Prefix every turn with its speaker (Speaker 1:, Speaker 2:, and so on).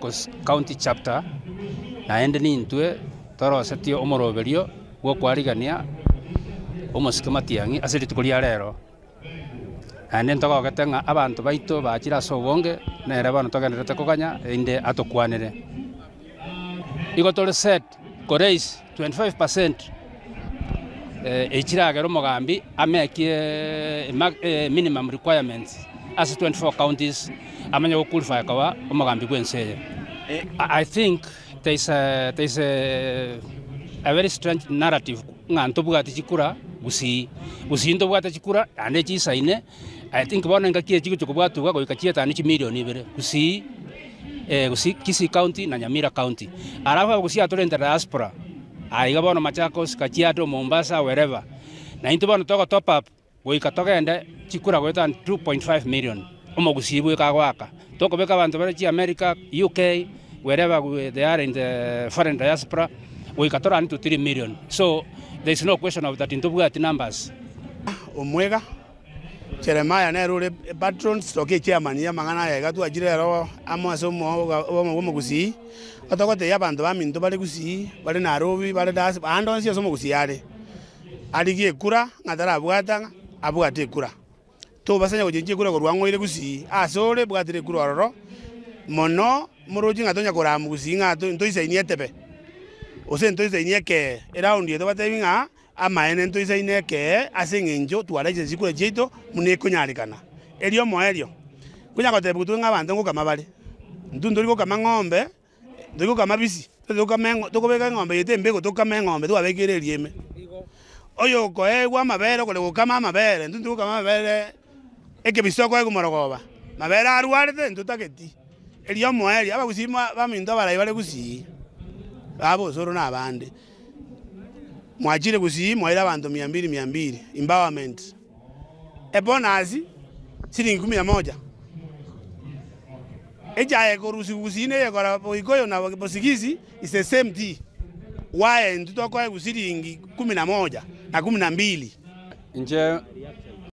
Speaker 1: Machakos County Chapter, naende nintwe torosetie omoroberio bw'okwarigania omosike Matiang'i ase rituko ria rero. Naende ntogogete ng'a abanto baito bachire ase obonge, nere bono togendererete koganya erinde atokwanere. Igo tore set ko raise 25 percent echio chiragere omogambi amekie minimum requirements ase 24 counties amanye go qualify koba omogambi bw'ense eye. I think there is a, there is a, a very strange narrative ng'a ntobwati chikura gusii, gusii ntobwate chikura naende chisaine, I think bono engaki eye chigochia kobwatugwa goika chietani chimilion ibere gusii gusii Kisii county na Nyamira county. Alafu abagusii aba tore diaspora, aiga bono Machakos, Kajiado, Mombasa, wherever. Na intwe bono togo top up goika togende chikura goetania 2.5 million omogusii bweka agoaka. Tokobeka abanto bare chiamerica, UK, wherever they are in the foreign diaspora, goika torane to 3 million. So there is no question of that ntobwati numbers.
Speaker 2: Omwega, Jeremiah nere ore patron stroke echairman y'amang'ana aya iga twachire ero amo ase omoga obomo bw'omogusii, otogotebia abanto baminto bare gusii, bare Nairobi, bare Dar aande onsi ase omogusii are, arigie ekura ng'a tarabwata ng'a abwate ekura. Tobasa onye gochenchia ekura korwa ang'o oire gusii, ase ore bwatire ekura ororo, mono moroche ng'a tonya korama gusii ng'a ntoisaini etebe, gose ntoisaini ekee, eraundi eye tobatebi ng'a Amaene ntoisaine ekee ase engencho twaraichire chikura chiaito buna ekonyarekana. Erio omoerio, konya gotebigwa twe ng'a abanto ngokama bare. Intwe ntori gokama ng'ombe, ntori gokama bisi, tari gokama eng'o tokobeka eng'ombe yaito embego tokame eng'ombe twabekire eria ime. Oyokoegwa amabere okore gokama amabere, intwe ntori gokama amabere ekebisa tokoegwa morogoba, mabere arwarete ntotageti. Erio omoerio, abagusii baminto abarai bare gusii, baba osoro na abande. Mwachire gusii mwaire abanto mia mbili mia mbili, empowerment, ebonus siringi kumi na moja. Echae ekorusigwa gusii na eyekora Boikoyo na Bosigisi is the same tea. Why intwe tokoegwa siringi kumi na moja na kumi na mbili?
Speaker 1: Inche.